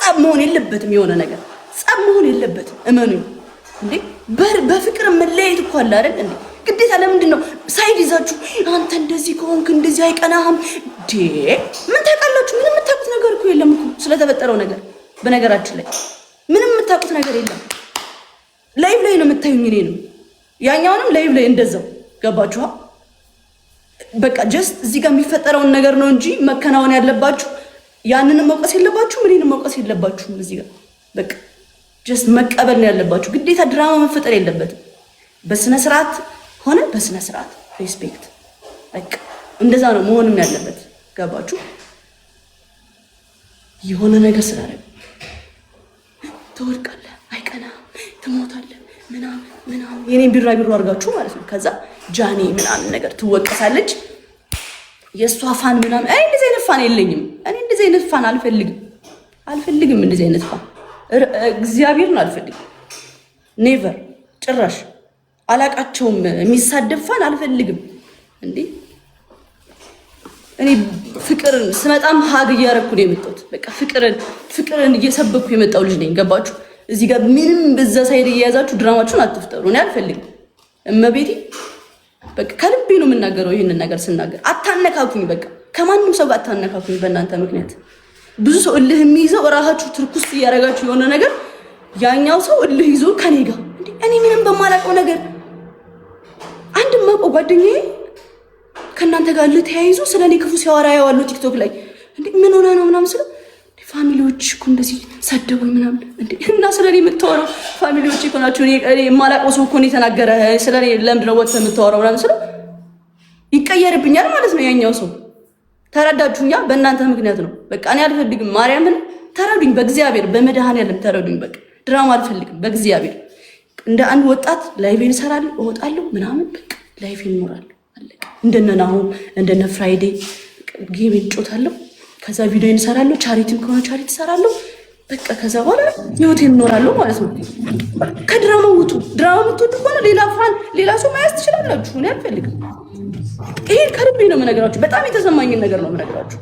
ጸብ መሆን የለበትም። የሆነ ነገር ጸብ መሆን የለበትም። እመኑኝ እንዴ፣ በፍቅር መለያየት እኮ አለ አይደል እንዴ? ግዴታ ለምንድን ነው side ይዛችሁ አንተ እንደዚህ ከሆንክ እንደዚህ አይቀናህም? ዴ ምን ታውቃላችሁ? ምንም የምታውቁት ነገር እኮ የለም እኮ ስለተፈጠረው ነገር። በነገራችን ላይ ምንም የምታውቁት ነገር የለም። ላይቭ ላይ ነው የምታዩኝ፣ እኔንም ያኛውንም ላይቭ ላይ እንደዛው። ገባችኋ? በቃ just እዚህ ጋር የሚፈጠረውን ነገር ነው እንጂ መከናወን ያለባችሁ፣ ያንንም መውቀስ የለባችሁም፣ እኔንም መውቀስ የለባችሁም። እዚህ ጋር በቃ just መቀበል ነው ያለባችሁ። ግዴታ ድራማ መፈጠር የለበትም። በስነ ስርዓት ሆነ በስነ ስርዓት respect፣ በቃ እንደዛ ነው መሆንም ያለበት። ገባችሁ? የሆነ ነገር ስላደረገ ትወድቃለህ፣ አይቀናም፣ ትሞታለህ፣ ምናምን ምናምን የኔን ቢራቢሮ አድርጋችሁ ማለት ነው። ከዛ ጃኒ ምናምን ነገር ትወቀሳለች። የእሷ fan ምናምን። እኔ እንደዚህ አይነት fan የለኝም። እኔ እንደዚህ አይነት fan አልፈልግም፣ አልፈልግም። እንደዚህ አይነት fan እግዚአብሔርን አልፈልግም። Never፣ ጭራሽ አላቃቸውም። የሚሳደብ fan አልፈልግም። እንዴ፣ እኔ ፍቅርን ስመጣም hug እያረኩ ነው የመጣሁት። በቃ ፍቅርን ፍቅርን እየሰበኩ የመጣው ልጅ ነኝ። ገባችሁ? እዚህ ጋር ምንም በዛ side እየያዛችሁ ድራማችሁን አትፍጠሩ። እኔ አልፈልግም። እመቤቴ፣ በቃ ከልቤ ነው የምናገረው። ይህንን ነገር ስናገር አታነካኩኝ። በቃ ከማንም ሰው ጋር አታነካኩኝ። በእናንተ ምክንያት ብዙ ሰው እልህ የሚይዘው እራሳችሁ ትርኩስ እያደረጋችሁ የሆነ ነገር ያኛው ሰው እልህ ይዞ ከኔ ጋር፣ እንዴ፣ እኔ ምንም በማላውቀው ነገር አንድ የማውቀው ጓደኛዬ ከእናንተ ጋር እልህ ተያይዞ ስለ እኔ ክፉ ሲያወራ ያዋሉ ቲክቶክ ላይ። እንዴ፣ ምን ሆነ ነው ምናምን ስለው family ዎች እኮ እንደዚህ ሰደቡኝ ምናምን። እንዴ፣ እና ስለ እኔ የምታወራው family ዎች እኮ ናቸው። እኔ የማላውቀው ሰው እኮ ነው የተናገረ። ስለ እኔ ለምንድን ነው ወጥተህ የምታወራው ምናምን ስለው ይቀየርብኛል ማለት ነው ያኛው ሰው። ተረዳችሁኛ? በእናንተ ምክንያት ነው። በቃ እኔ አልፈልግም። ማርያምን ተረዱኝ፣ በእግዚአብሔር በመድኃኔዓለም ተረዱኝ። በቃ ድራማ አልፈልግም። በእግዚአብሔር እንደ አንድ ወጣት live ኤን እሰራለሁ፣ እወጣለሁ ምናምን፣ በቃ life ኤን እኖራለሁ። አለቀ። እንደነ ናሆም፣ እንደነ ፍራይዴ game እጫወታለሁ። ከዛ ቪዲዮ እሰራለሁ። Charity ም ከሆነ charity እሰራለሁ። በቃ ከዛ በኋላ ህይወቴን እኖራለሁ ማለት ነው። ከድራማ ውጡ። ድራማ የምትወዱ ከሆነ ሌላ fan፣ ሌላ ሰው መያዝ ትችላላችሁ። እኔ አልፈልግም። ይሄን ከልቤ ነው የምነግራችሁ። በጣም የተሰማኝን ነገር ነው የምነግራችሁ።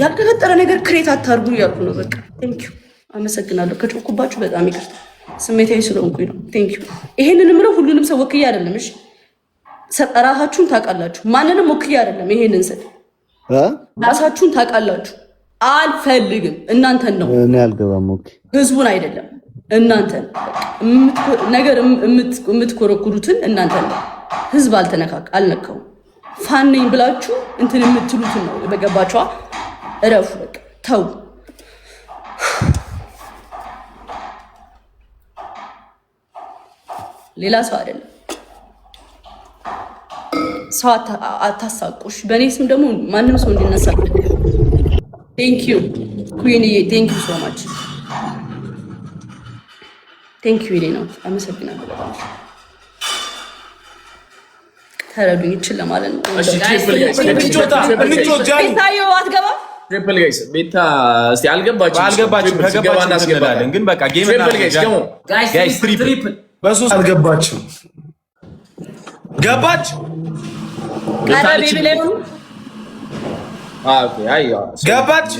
ያልተፈጠረ ነገር create አታርጉ እያልኩ ነው። በቃ thank you፣ አመሰግናለሁ። ከጮኩባችሁ በጣም ይቅርታ፣ ስሜታዊ ስለሆንኩኝ ነው። Thank you። ይሄንን የምለው ሁሉንም ሰው ወክዬ አይደለም። እሺ፣ ራሳችሁን ታውቃላችሁ። ማንንም ወክዬ አይደለም። ይሄንን ስል ራሳችሁን ታውቃላችሁ። አልፈልግም። እናንተን ነው፣ እኔ አልገባም። Okay። ህዝቡን አይደለም፣ እናንተን ነገር የምትኮረኩሩትን እናንተን ነው። ህዝብ አልተነካክ አልነካውም። Fan ነኝ ብላችሁ እንትን የምትሉትን ነው። በገባችኋ? እረፉ። በቃ ተው። ሌላ ሰው አይደለም። ሰው አታሳቁሽ። በእኔ ስም ደግሞ ማንም ሰው እንዲነሳ። Thank you queen ዬ፣ thank you so much፣ thank you ነው። አመሰግናለሁ በጣም። ተረዱኝ። ይችል ለማለት ነው። ቤታዮ አትገባም። Triple guys፣ ቤታ እስቲ አልገባችም። አልገባችም። ከገባች እንላለን፣ ግን በቃ game guys፣ triple። በሶስት አልገባችም። ገባች። ኧረ baby ላይ ነው። ገባች።